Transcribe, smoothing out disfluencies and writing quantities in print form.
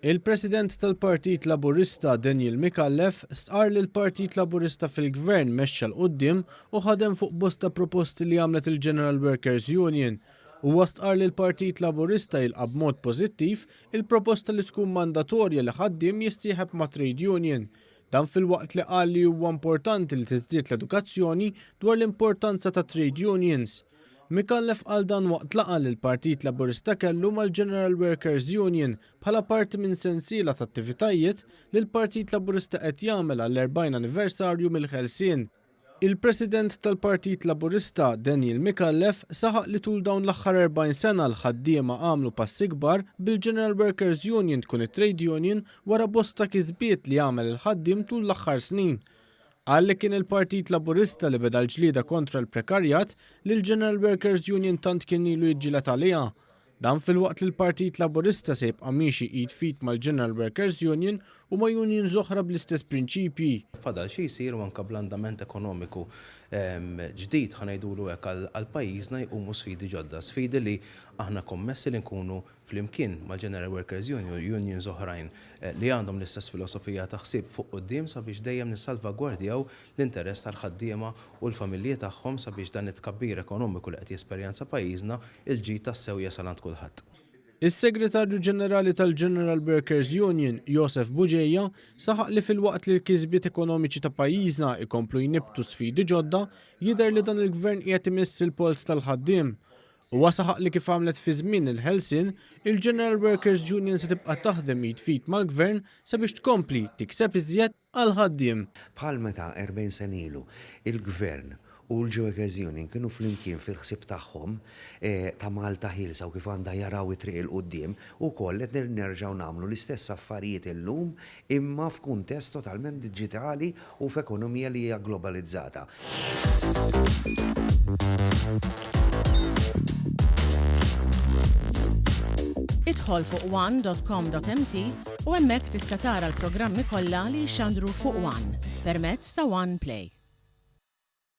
Il-President tal-Partit Laburista Daniel Micallef stqarr li l-Partit Laburista fil-Gvern mexxa 'l quddiem u ħadem fuq bosta proposti li għamlet il-General Workers Union. Huwa stqarr li l-Partit Laburista jilqa' b'mod pożittiv il-proposta li tkun mandatorja li ħaddiem jissieħeb ma' trade union. Dan filwaqt li qal li huwa importanti li tiżdied l-edukazzjoni dwar l-importanza ta' trade unions. Micallef qal dan waqt laqgħa li l-Partit Laburista kellu mal-General Workers Union bħala parti minn sensiela ta' attivitajiet li l-Partit Laburista qed jagħmel għall-40 anniversarju mill-ħelsien. Il-President tal-Partit Laburista, Daniel Micallef, saħaq li tul dawn l-aħħar 40 sena l-ħaddiema għamlu passi kbar bil-General Workers Union tkun it-trade union wara bosta kisbiet li għamel il-ħaddiem tul l-aħħar snin. Qal li kien il-Partit Laburista li beda l-ġlieda kontra l-prekarjat li l-General Workers Union tant kien ilu jiġġieled għaliha. Dan filwaqt li l-Partit Laburista se jibqa' miexi id f'id mal-General Workers Union u ma' unions oħra bl-istess prinċipji. Fadal xi jsir u anke bl-andament ekonomiku ġdid, ħa ngħidulu hekk, għal pajjiżna jqumu sfidi ġodda, sfidi li aħna kommessi li nkunu flimkien mal-General Workers Union u unions oħrajn li għandhom l-istess filosofija ta' ħsieb fuq quddiem sabiex dejjem nissalvagwardjaw l-interess tal-ħaddiema u l-familji tagħhom sabiex dan it-tkabbir ekonomiku li qed jesperjenza pajjiżna, il-ġid tassew jasal għand kulħadd. Is-Segretarju Ġenerali tal-General Workers Union, Josef Bugeja, saħaq li filwaqt li l-kisbiet ekonomiċi ta' pajjiżna jkomplu jnibbtu sfidi ġodda, jidher li dan il-Gvern qiegħed imiss il-polz tal-ħaddiem. Huwa saħaq li kif għamlet fi żmien il-ħelsien, il-General Workers Union se tibqa' taħdem id f'id mal-Gvern sabiex tkompli tikseb iżjed għall-ħaddiem. Bħal meta 40 sena ilu il-Gvern u l-Workers Union kienu flimkien fil-ħsieb tagħhom ta' Malta ħielsa u kif għandha jaraw it-triq 'il quddiem, ukoll qed nerġgħu nagħmlu l-istess affarijiet illum imma f'kuntest totalment diġitali u f'ekonomija li hija globalizzata. Idħol fuq one.com.mt u hemmhekk tista' tara l-programmi kollha li jixxandru fuq One permezz ta' One Play.